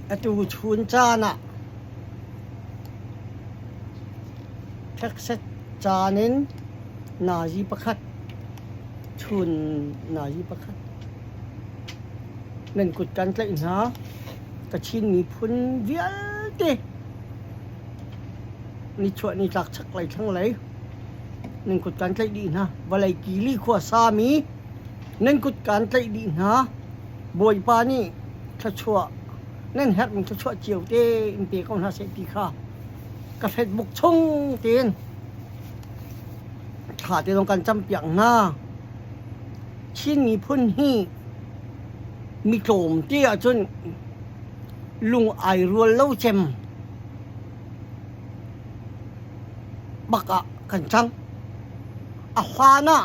Atu chun caan ah ṭhekset caan in nazi pakhat chun nazi pakhat nan kut kan tlaih hna. Kachin miphun vialte nichuah nitlak chaklei thlanglei nan kut kan tlaih dih hna. Vawlei kili khua sami nan kut kan tlaih dih hna. Bawipa nih thluachuah nan herhmi thluachuah cio te in pe ko hna seh ti kha ka Facebook chung tein thla te zong kan campiak hna. Chin miphun hi mi tlawmte ahcun lung ai rual lo cem bak ah kan cang. A hlan ah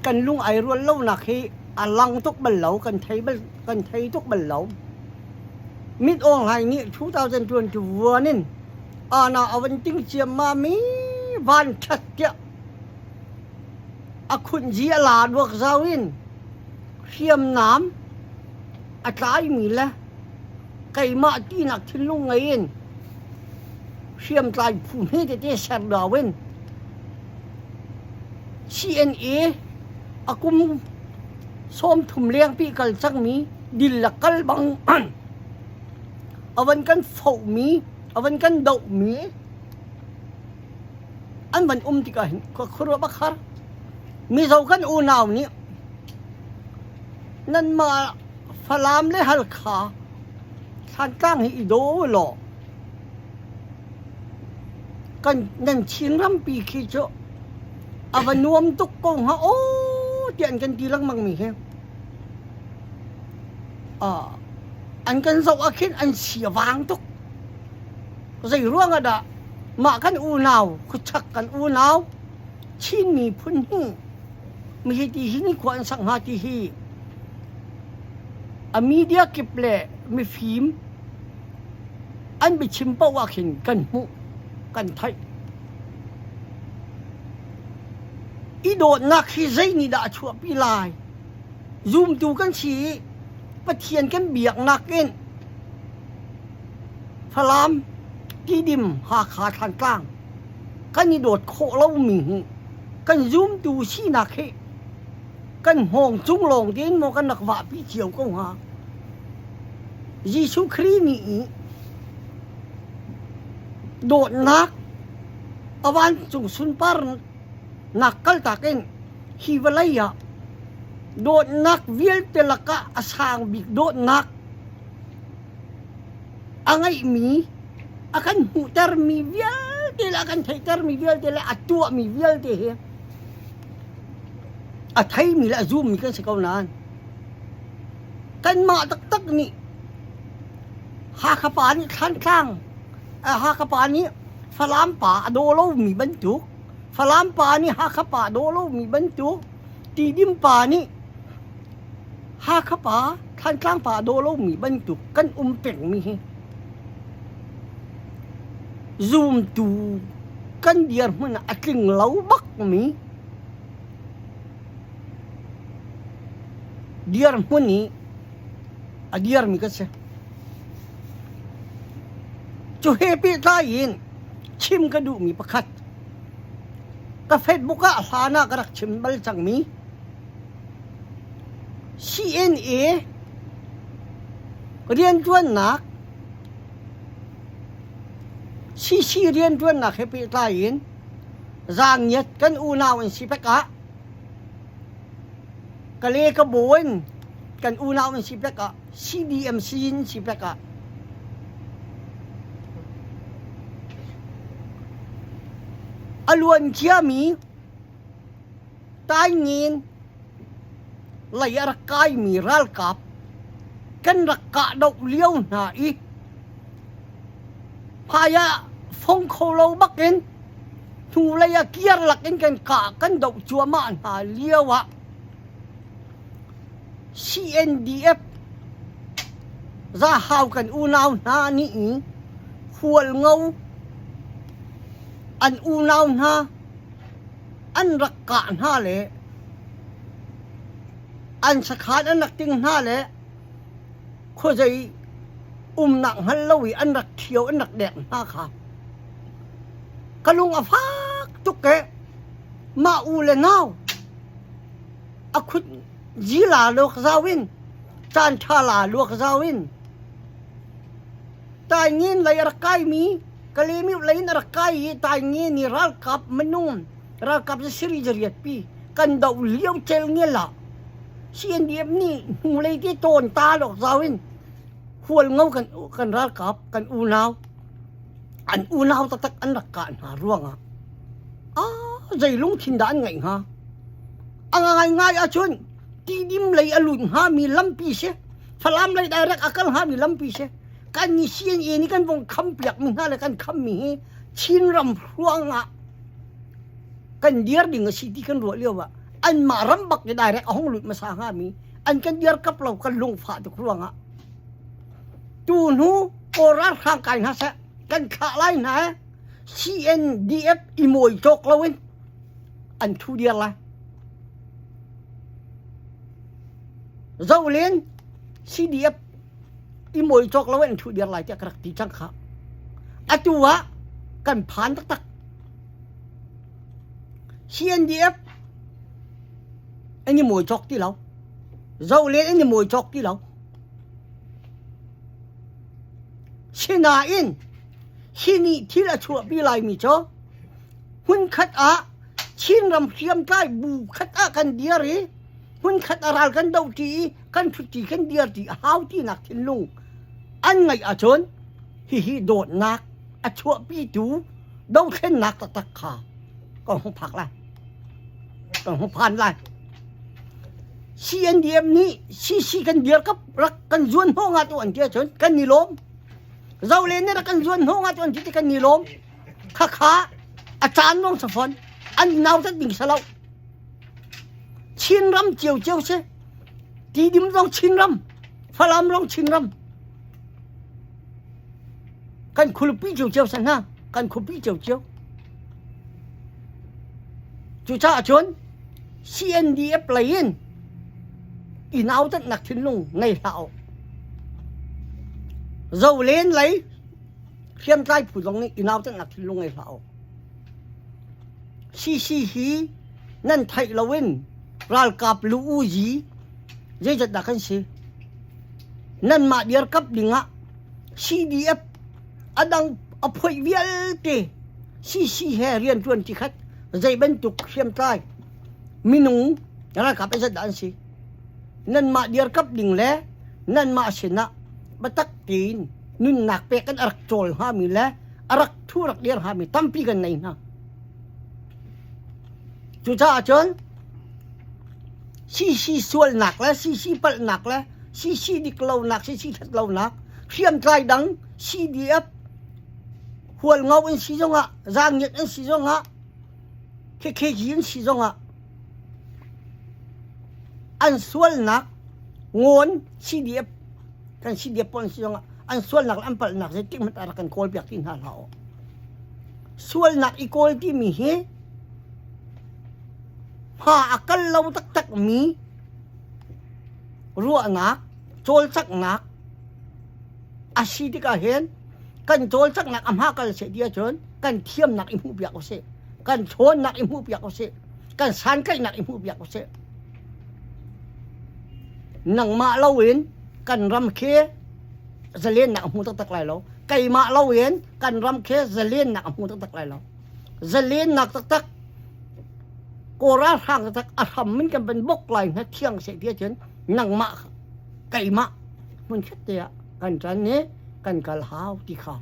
kan lung ai rual lonak hi a lang tuk bal lo, kan thei bal kan thei tuk bal lo. Mit Aung Hlaing nih 2021 in ana a van ting ciammam i van ṭhat tiah a khunzi a la duak zau in hriamnam a tlaimi le keimah tinak thinlung ngei in hriamtlai phu hme tete ser dau in CNA a kum 30 lengpi kal cangmi dil le kal bang a van kan fohmi a van kan dohmi an van um tikah hin khuaruah bak har Mizo kan unau nih nanmah Falam le Halkha Thlantlang hi i daw law kan nan Chin rampi khi cu a va nuam tuk ko hnga aw tiah an kan ti lengmang mi hi an kan zoh ah khin an si a vang tuk. Zei ruang ah dah mah kan unau khuachak kan unau Chin miphun hi mi ti hi ni khua an sak hnga ti hi a media kip le mifim an biachim paoh ah khin kan hmuh kan theih. I dawtnak hi zei nih dah a chuahpi lai? Zumtu kan si i Pathian kan biaknak in Falam, Tidim, Hakha, Thantlang kan i dawt khawh lomi hi kan zumtu sinak hi kan hngawng cung lawng tein maw kan rak vahpi cio ko hnga? Jesuh Khrih nih dawtnak a vancung sunparnak kaltak in hi vawlei ah dawtnak vialte lakah a sang bik dawtnak a ngeihmi a kan hmuhtermi vialte le a kan theihtermi vialte le a tuahmi vialte hi a theimi le a zummi kan si ko nain kanmah taktak nih Hakha pa nih Thlantlang Hakha pa nih Falam pa a daw lomi bantuk Falam pa nih Hakha pa daw lomi bantuk Tidim pa nih Hakha pa Thlantlang pa daw lomi bantuk kan um pengmi hi zumtu kan dirhmun ah a tling lo bakmi dirhmun i a dirmi kan si. Cu he pehtlai in chim ka duhmi pakhat ka Facebook ah hlan ah ka rak chim bal cangmi CNA rianṭuannak CC rianṭuannak he pehtlai in zaangiat kan unau an si pek ah Kale ka bawi in kan unau an si pek ah CDMC in si pek ah a luan ciami Taingin lei a rak kaimi ralkap kan rak kahdoh lio hna i hmai ah fong kho lo bakin hnulei ah kiar lakin kan kah kan doh cuahmah hna lio ah CNDF Zahau kan unau hna nih Hualngo an unau hna. An rak kah hna le an sakhan an rak ting hna le khuazei umnak hngal lo i an rak ṭhio an rak dek hna kha ka lung a fak tuk e. Mah u le nau a khut zila luak zau in caan ṭha la luak zau in Taingin lei a rak kaimi Kalemiu lei in a rak kai i Taingin i ralkap minung ralkap siri zariat pi kan doh lio cel ngel ah CNDF nih hnulei te tawn ta lok zau in Hualngo kan kan ralkap kan unau an unau taktak an rak kah hna ruangah ah zei lungthin dah an ngeih hnga? A ngaingai ahcun Tidim lei a lut hngami lampi si, Falam lei direct a kal hngami lampi si. Kan ni CNA nih kan vong khampiak mi hna le kan khammi hi Chinram ruangah kan dir ding a si ti kan ruah lio ah anmah ram bak ni direct a hong lut hmasa hngami an kan dir kap lo kan lungfah tuk ruangah tu hnu Kawl ralhrang kai hna seh kan thlah lai hna CNDF i mawi cawk loin an thu diar lai. Zolen CDF i mawi cawk loin an thu diar lai tiah ka rak ti cang kha. Atu ah kan phan taktak. CNDF an i mawi cawk ti lo. Zolen an i mawi cawk ti lo. Sinain hi nih thil a chuahpi laimi cu hmunkhat ah Chinram hriamtlai bu khat ah kan dir i hmunkhat ah ral kan dohṭi i kan ṭhutṭi kan dirṭi a hau tinak thinlung an ngeih ahcun hihi dawtnak a chuahpitu dothlennak taktak kha kan hung phak lai kan hung phan lai. CNDF nih CC kan dir kap rak kan zuan hnawh nga tu an ti ahcun kan i lawm. Zolen nih rak kan zuan hnawh nga tu an ti ti kan i lawm. Khakha a caan lawng sa fawn an nautat ding sa lo. Chinram cio cio si. Tidim zong Chinram, Falam zong Chinram. Kan khulpi cio cio sa hna, kan khuapi cio cio. Cucaah cun CNDF lei in i nautatnak thinlung ngei hlah u. Zolen lei hriamtlai phu zong nih i nautatnak thinlung ngei hlah u. CC hi nan theih loin ralkap lu uzi zeizat dah kan si? Nanmah dirkamh dingah CDF a dang a phoih vialte CC he rianṭuan ti khat zei bantuk hriamtlai minung ralkap zeizat dah an si? Nanmah dirkamh ding le nanmah sinah biatak tein nunnak pek in a rak cawl hngami le a rak thu rak dir hngami tampi kan nei hna. Cucaah cun CC sualnak le CC palhnak le CC dik lonak, CC ṭhat lonak, hriamtlai dang CDF Hualngo in si zongah, Zaangiat in si zongah, KKG in si zongah an sualnak ngawn CDF kan CDF pawl an si zongah an sualnak le an palhnak zeitik hmanh ah rak kan kawlpiak ti hna hlah u. Sualnak i kawl timi hi hma a kal lo taktakmi ruahnak, cawlcanghnak a si tikah hin kan cawlcanghnak a hma kal seh ti ahcun kan thiamnak i hmuhpiak usih, kan ṭhawnnak i hmuhpiak usih, kan santlaihnak i hmuhpiak usih. Nangmah loin kan ram khi zalennak a hmu taktak lai lo. Keimah loin kan ram khi zalennak a hmu taktak lai lo. Zalennak taktak Kawl ralhrang taktak a hram in kan van bok lai hna thiang seh ti ahcun nangmah keimah hmunkhat te ah kan ṭan i kan kal hau ti kha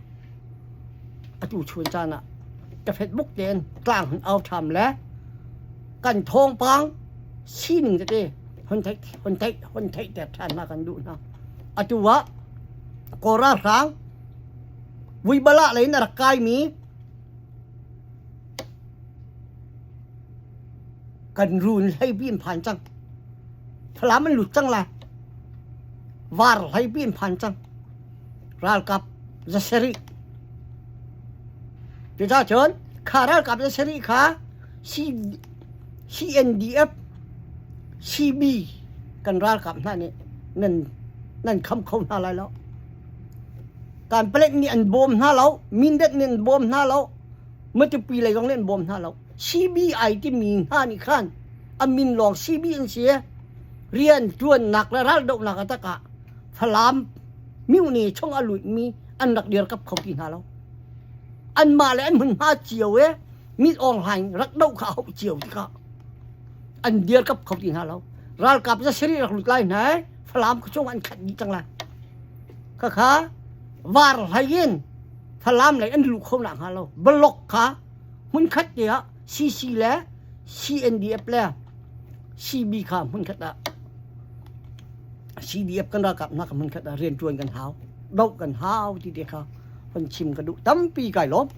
atu chun caan ah ka Facebook tein tlang hun au ṭham le kan thawngpang sining tete hun theih hun theih hun theihter ṭhan hna kan duh hna. Atu ah Kawl ralhrang Vuibala lei in a rak kaimi kan run hleipi in phan cang. Falam an lut cang lai. Var hleipi in phan cang. Ralkap zasarih. Cucaah cun kha ralkap zasarih kha si CNDF, CB kan ralkap hna nih nan nan kham kho hna lai lo. Kan palek nih an bawm hna lo, Mindat nih an bawm hna lo, Matupi lei zong nih an bawm hna lo. CBI timi hna nih khan a min lawng CB an si. Rian ṭuannak le raldohnak a tak ah Falam mihni chung a lutmi an rak dirkap kho ti hna lo. Anmah le an hmunhma cio e mit Aung Hlaing rak doh kha a hauh cio tikah an dirkap kho ti hna lo. Ralkap zasarih rak lut lai hna i Falam khuachung an khat dih cang lai. Khakha var hlei in Falam lei an luh kho nak hnga lo. Block kha hmunkhat te ah CC le CNDF le CB kha hmunkhat ah CDF kan ralkap hna kha hmunkhat ah rianṭuan kan hau, doh kan hau ti te kha hun chim ka duh tampi kai lawm.